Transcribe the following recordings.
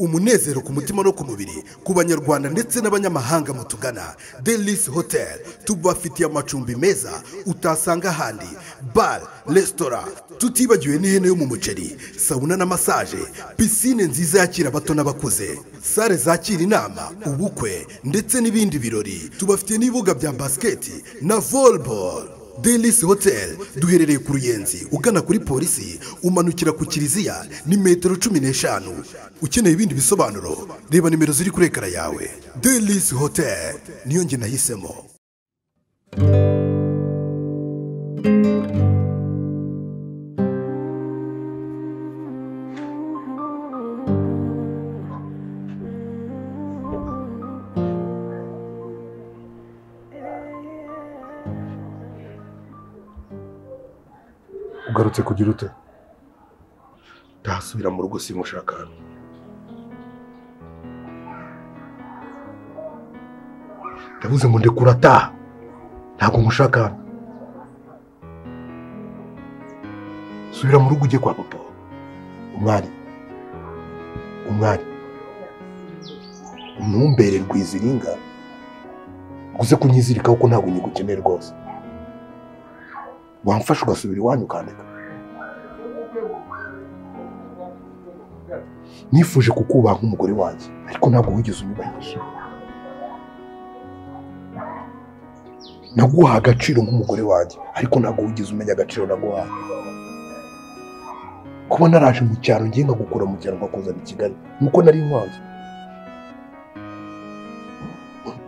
Umunezero ku mutima no ku mubiri ku banyarwanda ndetse n'abanyamahanga mutugana Delis Hotel tubafitiye amacumbi meza utasanga ahandi, bar, restaurant, tutibagiwe n'ihene yo mu muceri, sauna na massage, piscine nziza yakira abato n'abakuze, sale zakira inama, ubukwe ndetse n'ibindi birori. Tubafitiye n'ibibuga bya basket na volleyball. Delis Hotel duherereye ku Ruyenzi ugana kuri polisi umanukira ku Kiliziya ni metero 15. Ukeneye ibindi bisobanuro reba nimero ziri kuri ekara yawe. Delis Hotel niyo nge nahisemo. Ugarutse kugira ute? Ndasubira mu rugo simushaka hano. Ndavuze ngo ndekura ta. Ntabwo ngushaka hano. Subira mu rugo ujye kwa papa. Umwari. Umwari. Ntumbere rwiziringa. Uze kunyizirikaho ko ntabwo nyigukeneye rwose. Wamfasha ugasubira iwanyu ukandeka. Nifuje kukubaha nk'umugore wanjye ariko ntabwo wigeze unyubahisha. Naguha agaciro nk'umugore wanjye ariko ntabwo wigeze umenya agaciro naguha. Kuba naraje mu cyaro ngiye nkagukura mu cyaro nkakuzana i Kigali nuko nari nkwanze.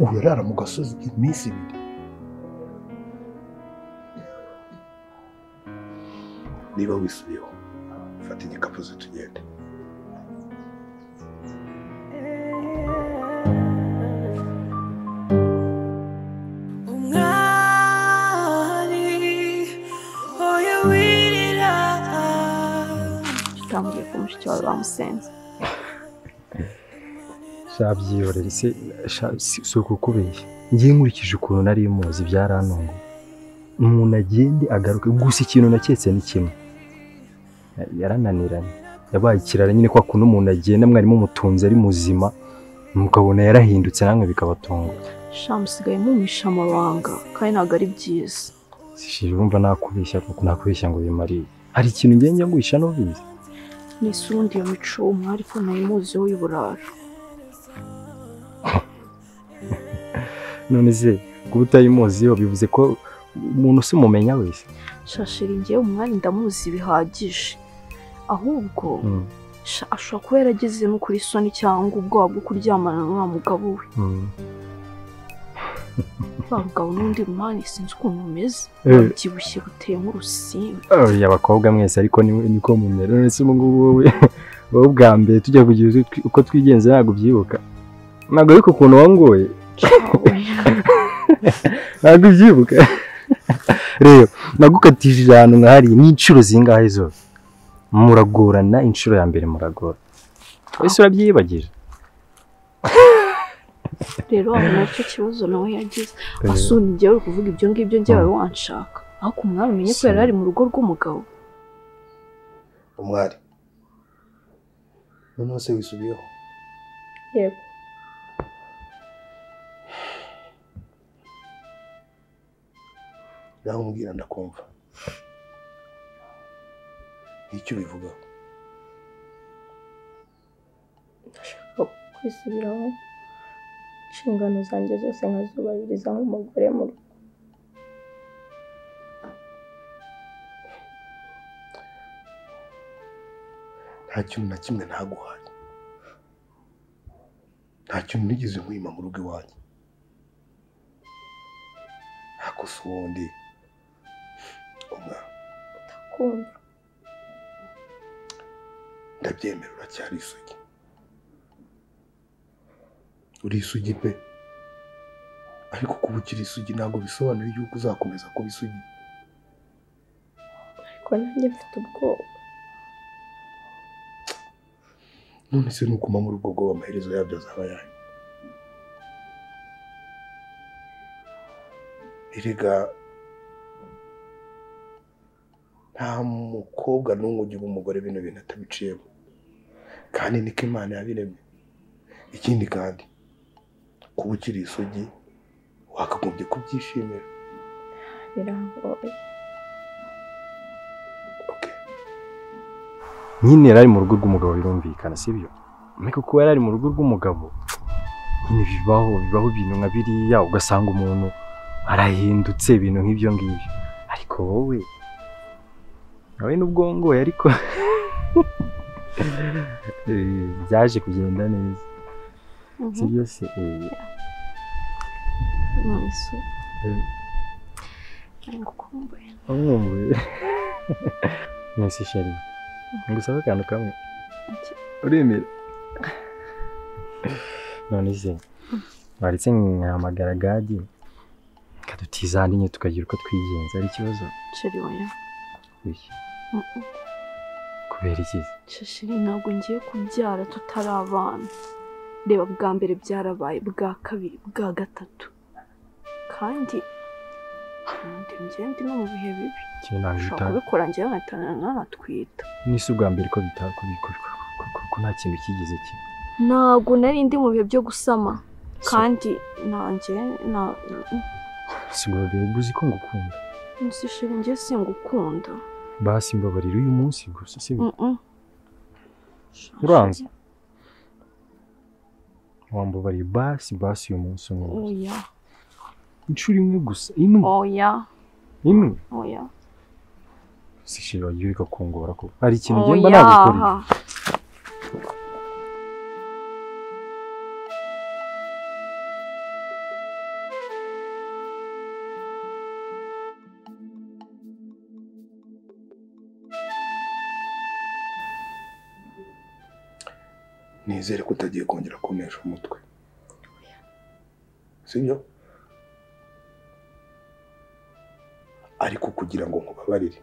Urarara mu gasozi iminsi ibiri. Niba wisubiyeho fata igikapu ze tugende. Utambwiye ko mushiki wawe bamusenze. Shabyihorere se si ukukubeshya. Ngiye nkurikije ukuntu nari muzi byarantunguye. Umuntu agende agaruke gusa ikintu naketse ni kimwe. Yarananiranye. Yabaye ikirara nyine kwa kuntu umuntu agenda mwarimu mutunze ari muzima mukabona yarahindutse namwe bikabatunga. Sha musigaye mumisha amabanga kandi ntabwo ari byiza. Sishira urumva nakubeshya kuko nakubeshya ngo bimariye. Hari ikintu ngiye njya nguhisha n'ubizi. Nisundi iyo mico umwari ko nayimuziho y'uburara. None se kuba utayimuziho bivuze ko umuntu usumumenya wese? Shashira ngiye umwari ndamuzi bihagije. Ahubwo ashobora kuba yarageze no kuri soni cyangwa ubwoba bwo kuryamana n'uriya mugabo we. Wa mugabo n'undi mani sinzi ukuntu umeze, abyibushye ruteye nk'urusimbi. Abakobwa mwese ariko niko mumera. None se ubu ngubu wowe bwa mbere tujya kugira uko twigenza ntabwo ubyibuka. Ntabwo ariko ukuntu wangoye. Ntabwo ubyibuka. Rero nagukatishije ahantu nkahariya n'inshuro zingahe zose. Muragorana inshuro ya mbere muragora. Wese urabyibagije. Rero nacyo kibazo nawe yagize. Asuni ngiye uri kuvuga ibyo ngibyo ngiye wawe wanshaka. Ariko umwari umenye ko yari ari mu rugo rw'umugabo. Umwari. Noneho se wisubiyeho? Yego. Ngaho umbwira ndakumva. Icyo ubivugaho? Ndashaka kwisubiraho inshingano zanjye zose nkazubahiriza nk'umugore mu rugo. Nta kintu na kimwe ntaguhaye. Nta kintu nigeze nkwima mu rugo iwanjye. Hakosa ubundi umwana. Ndakumva. Ndabyemera uracyari isugi. Uri isugi pe. Ariko kuba ukiri isugi ntabwo bisobanuye yuko uzakomeza kuba isugi. Ariko nanjye mfite ubwoba. None se nukuma muri ubwo bwoba amaherezo yabyo azaba ayahe? Erega nta mukobwa n'umwe ugira umugore bino bintu atabiciyemo. Kandi niko Imana yabiremye. Ikindi kandi kuba ukiri isugi wakagombye kubyishimira. Birangoye. Nyine yari ari mu rugo rw'umugabo birumvikana, sibyo? Ariko kuba yari ari mu rugo rw'umugabo nyine bibaho ibintu nka biriya, ugasanga umuntu arahindutse ibintu nk'ibyo ngibyo. Ariko wowe nawe n'ubwongoye, ariko byaje kugenda neza, sibyo se? Nkumbuye. Mwese sheri, ngusaba akantu kamwe, uremera? None se waretse nkahamagara Gadi kadutizana inye tukagira uko twigenza, ari ikibazo? Sheri oya. Kubera iki? Sheri ntabwo ngiye kubyara tutari abana. Reba bwa mbere byarabaye, bwa kabiri, bwa gatatu, kandi ndi no mu bihe bibi. Nshobora kubikora njyewe nkahita nanatwita. Nisi ubwa mbere ko ko nta kintu kigeze kiba. Ntabwo nari ndi mu bihe byo gusama, kandi nanjye sigura uzi ko ngukunda. Nsi sheri njye singukunda. Basi mbabarira uyu munsi gusa, sibyo? Uranze? Wambabariye basi uyu munsi umwe. Oya. Inshuro imwe gusa, imwe. Oya. Imwe? Oya. Si sheri wagiye ureka kungora ko hari ikintu ngenda nagukorera. Nizere ko utagiye kongera kunesha umutwe, sibyo? Ariko kugira ngo nkubabarire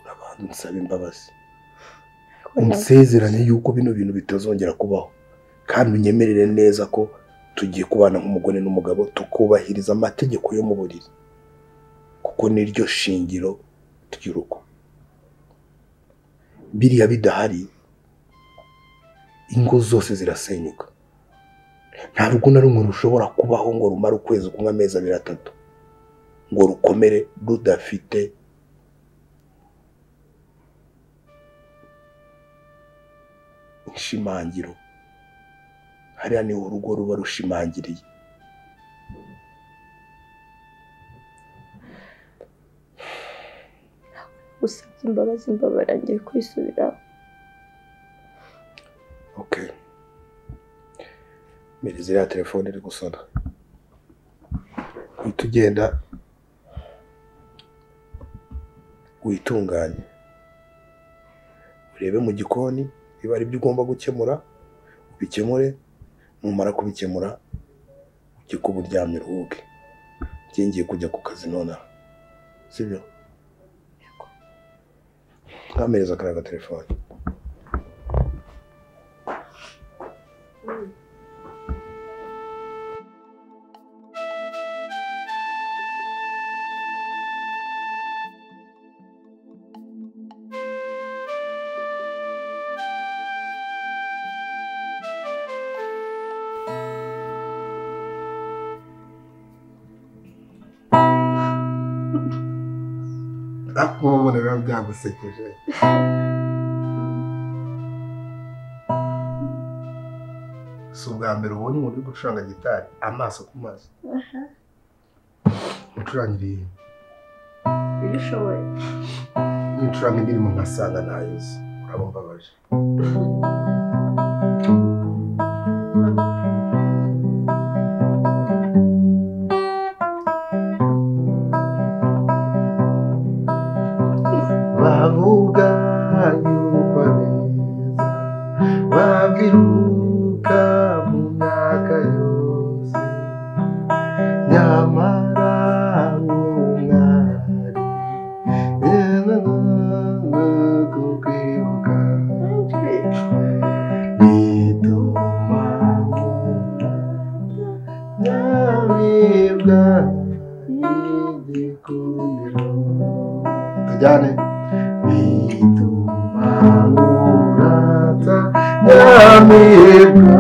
urabanza unsaba imbabazi, unsezeranye yuko bino bintu bitazongera kubaho, kandi unyemerere neza ko tugiye kubana nk'umugore n'umugabo, tukubahiriza amategeko yo mu buriri, kuko niryo shingiro ry'urugo. Biriya bidahari ingo zose zirasenyuka. Nta rugo na rumwe rushobora kubaho ngo rumare ukwezi kumwe, amezi abiri, atatu, ngo rukomere rudafite inshimangiro. Hariya niho urugo ruba rushimangiriye. Usabye imbabazi, mbabara ngiye kwisubiraho. Okay. Mereza iriya telefone iri gusona. Uhita ugenda witunganye, urebe mu gikoni niba hari ibyo ugomba gukemura ubikemure, numara kubikemura ujye kuba uryamye uruhuke. Njye ngiye kujya ku kazi nonaha, sibyo? Nkamereza kariya gatelefone. Akubona biba byagusekeje. Si ubwa mbere ubonye umuntu uri gucuranga gitari amaso ku maso. Mucurangiriye Iyo ushoboye. Nicuranga indirimbo nkasanga ntayozi, urabumbabaje. Bavuga yuko abeza babyiruka mu myaka yose, nyamara umwari kukwibuka bituma nyamibwa y'igikundiro. Tujyane. Bituma Inyamibwa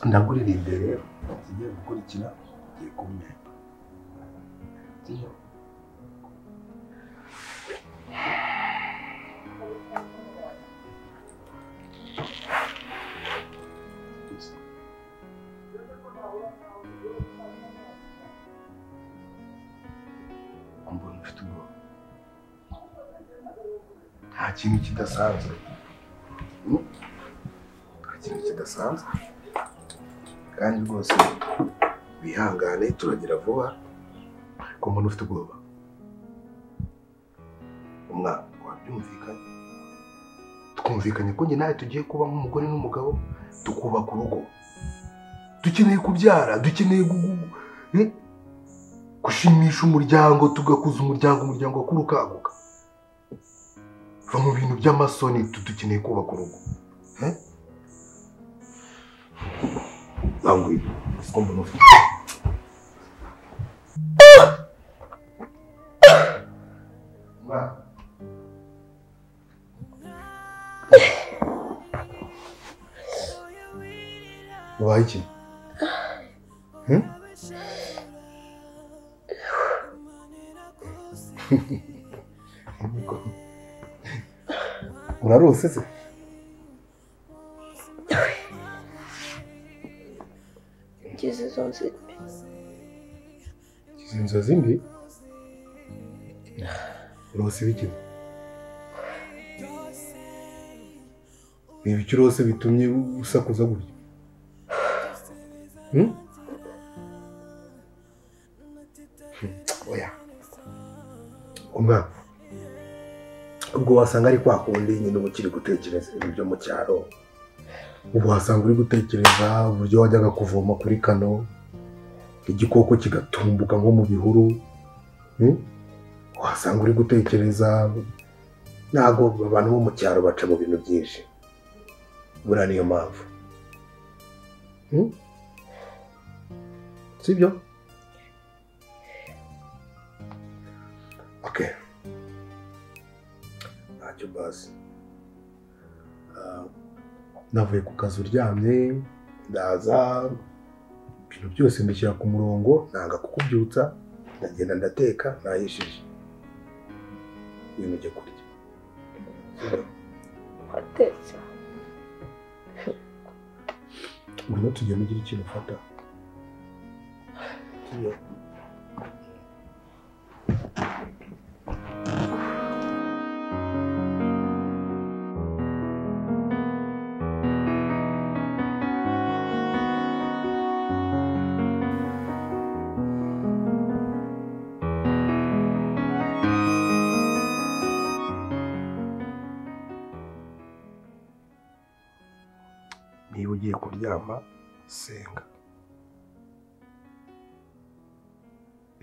ndaguririmbe rero tugiye gukurikira tugiye kumwe. Mbona ufite ubwoba, nta kintu kidasanzwe, nta kintu kidasanzwe kandi rwose wihangane turagira vuba. Ko mbona ufite ubwoba umwana, wabyumvikanye, twumvikanye ko njye nawe tugiye kuba nk'umugore n'umugabo, tukubaka urugo, dukeneye kubyara, dukeneye gushimisha umuryango, tugakuza umuryango, umuryango wakura ukaguka. Va mu bintu by'amasoni, dukeneye kubaka urugo. Ngwino, siko mbona ufite. Ubaye iki? Urarose se? Ngize inzozi mbi. Ngize inzozi mbi? Urose ibiki? Ni ibiki urose bitumye usakuza gutya? Oya. Umwana, ubwo wasanga ari kwa kundi nyine uba ukiri gutekereza ibintu byo mu cyaro, ubu wasanga uri gutekereza uburyo wajyaga kuvoma kuri kano igikoko kigatumbuka nko mu bihuru, wasanga uri gutekereza. Ntabwo abantu bo mu cyaro baca mu bintu byinshi, buriya niyo mpamvu, sibyo? Okay. Ntacyo basi. Navuye ku kazi uryamye, ndaza ibintu byose mbishyira ku murongo, nanga kukubyutsa, ndagenda ndateka, nayishije. Ibintu ujye kurya. Watetse. Ngwino tugende ugire ikintu ufata. Niba ugiye kuryama senga.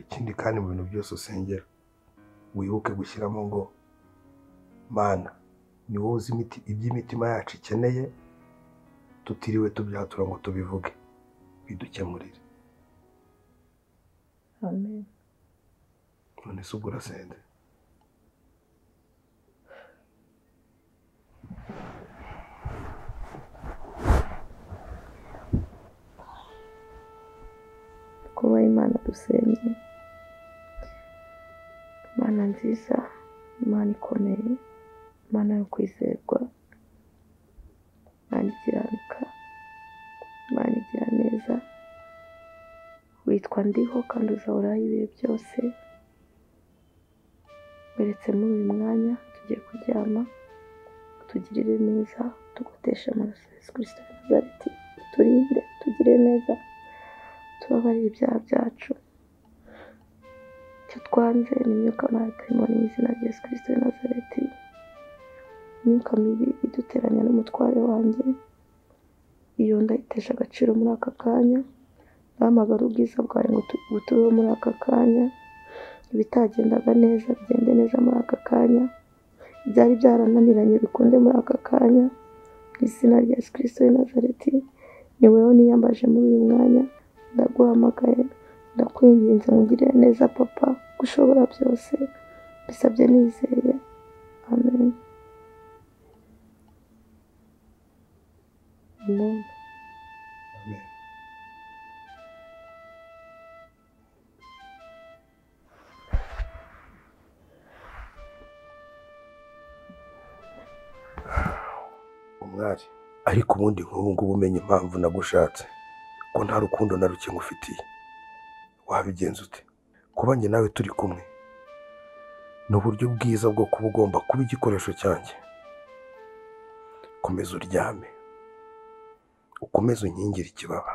Ikindi kandi mu bintu byose usengera wibuke gushyiramo ngo Mana ni wowe uzi iby'imitima yacu ikeneye, tutiriwe tubyatura ngo tubivuge, bidukemurire. Amen. None se ubwo urasenze? Kuba Imana dusenye, Imana nziza, Imana ikomeye, Imana yo kwizerwa, Imana ikiranuka, Imana igira neza, witwa ndiho kandi uzahoraho ibihe byose. Weretse muri uyu mwanya tugiye kuryama, tugirire neza, tugoteshe amaraso ya Yesu Kristo wa Nazareti, uturinde, tugire neza, tubabarire ibyaha byacu. Icyo twanze ni imyuka y'abadayimoni mu izina rya Yesu Kristo wa Nazareti, imyuka mibi iduteranya n'umutware wanjye, iyo ndayitesha agaciro muri aka kanya, ndahamagara ubwiza bwawe ngo butubeho muri aka kanya, ibitagendaga neza bigende neza muri aka kanya, ibyari byarananiranye bikunde muri aka kanya, mu izina rya Yesu Kristo wa Nazareti, ni wowe niyambaje muri uyu mwanya, ndaguhamagaye, Ndakwinginze ngugirire neza papa, ushobora byose, bisabye nizeye. Amen. Amen. Amen. Umwari, ariko ubundi nk'ubu ngubu umenye impamvu nagushatse, ko nta rukundo na ruke ngufitiye. Wabigenza ute? Kuba njye nawe turi kumwe ni uburyo bwiza bwo kuba ugomba kuba igikoresho cyanjye. Komeza uryame, ukomeze unkingire ikibaba.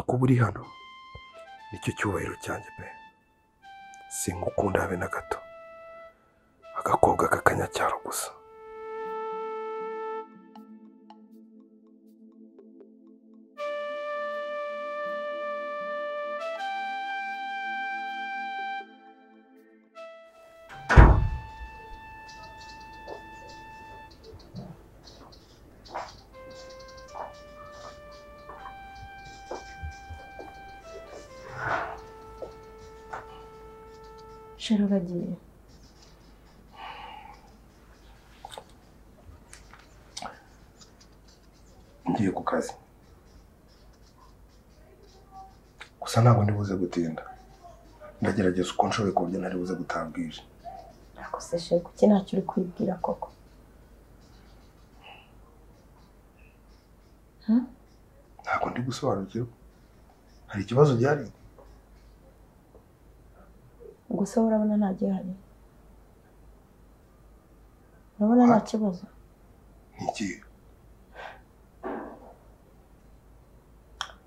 Kuba uri hano nicyo cyubahiro cyanjye pe. Singukunda habe na gato, agakobwa k'akanyacyaro gusa. Sheri uragiye? Ngiye ku kazi. Gusa ntabwo ndibuze gutinda. Ndagerageza uko nshoboye ku buryo ntari buze gutambwije. Ariko se Sheri, kuki ntacyo uri kwibwira koko? Ntabwo ndi gusobanukirwa. Hari ikibazo gihari? Gusa urabona nta gihari. Urabona nta kibazo? Ni iki?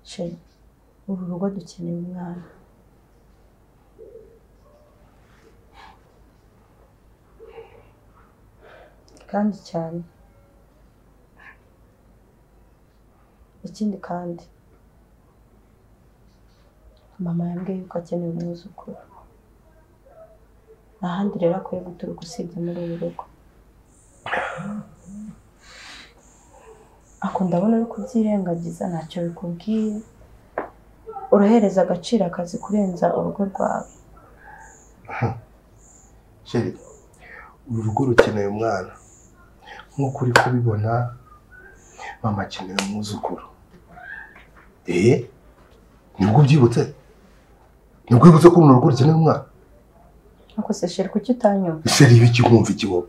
Sheri, uru rugo dukeneye umwana. Kandi cyane. Ikindi kandi, mama yambwiye yuko akeneye umwuzukuru. Ahandi rero akwiye guturuka usibye muri uru rugo. Ako ndabona uri kubyirengagiza, ntacyo bikubwiye. Urahereza agaciro akazi kurenza urugo rwawe. Sheri, uru rugo rukeneye umwana. Nk'uko uri kubibona, mama akeneye umwuzukuru. Nibwo ubyibutse? Nibwo wibutse ko uru rugo rukeneye umwana? Ako se Sheri, kuki utanyumva? Sheri, ibiki nkumva iki wowe?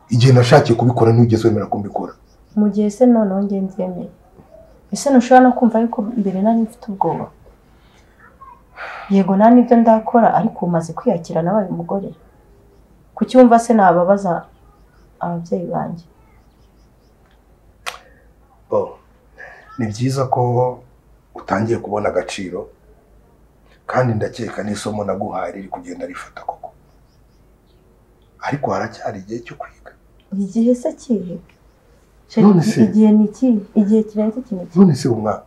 Igihe nashakiye kubikora ntiwigeze wemera ko mbikora. Mu gihe se noneho njye mbyemeye, ese ntushobora no kumva yuko mbere nari mfite ubwoba? Yego nta n'ibyo ndakora, ariko umaze kwiyakira nabaye umugore. Kuki wumva se nababaza ababyeyi banjye? Ni byiza ko utangiye kubona agaciro, kandi ndakeka n'isomo naguhaye riri kugenda rifata koko. Ariko haracyari igihe cyo kwiga. Igihe se kihe? Igihe ni iki? Igihe kirenze kimwe. None se umwana,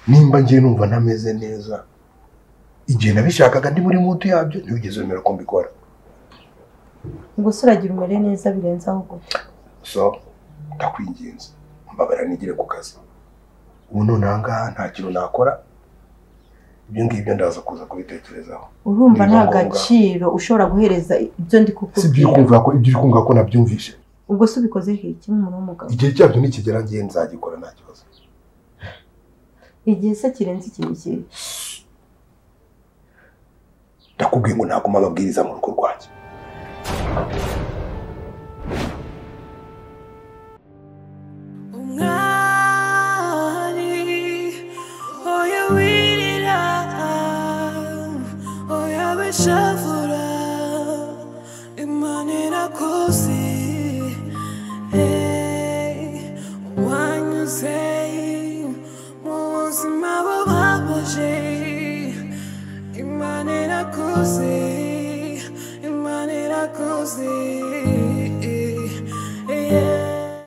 nimba ngiye numva ntameze neza, igihe nabishakaga ndi muri mutu yabyo ntiwigeze wemera ko mbikora. Gusa uragira umere neza birenze aho gute? So, ndakwinginze, mbabarira nigire ku kazi. Ubu none aha ngaha nta kintu nakora. Ibyo ngibyo ndaza kuza kubitekerezaho. Urumva nta gaciro ushobora guhereza ibyo ndi kukubwira. Si ibyo uri kumva ko nabyumvishe. Ubwo se ubikoze iki nk'umuntu w'umugabo? Igihe cyabyo nikigera ngiye nzagikora nta kibazo. Igihe se kirenze ikintu kibi? Ndakubwiye ngo naguma ababwiriza mu rugo rwanjye. Shavura Imana irakoze, wanyuze mu buzima bubabaje. Imana irakoze, Imana irakoze.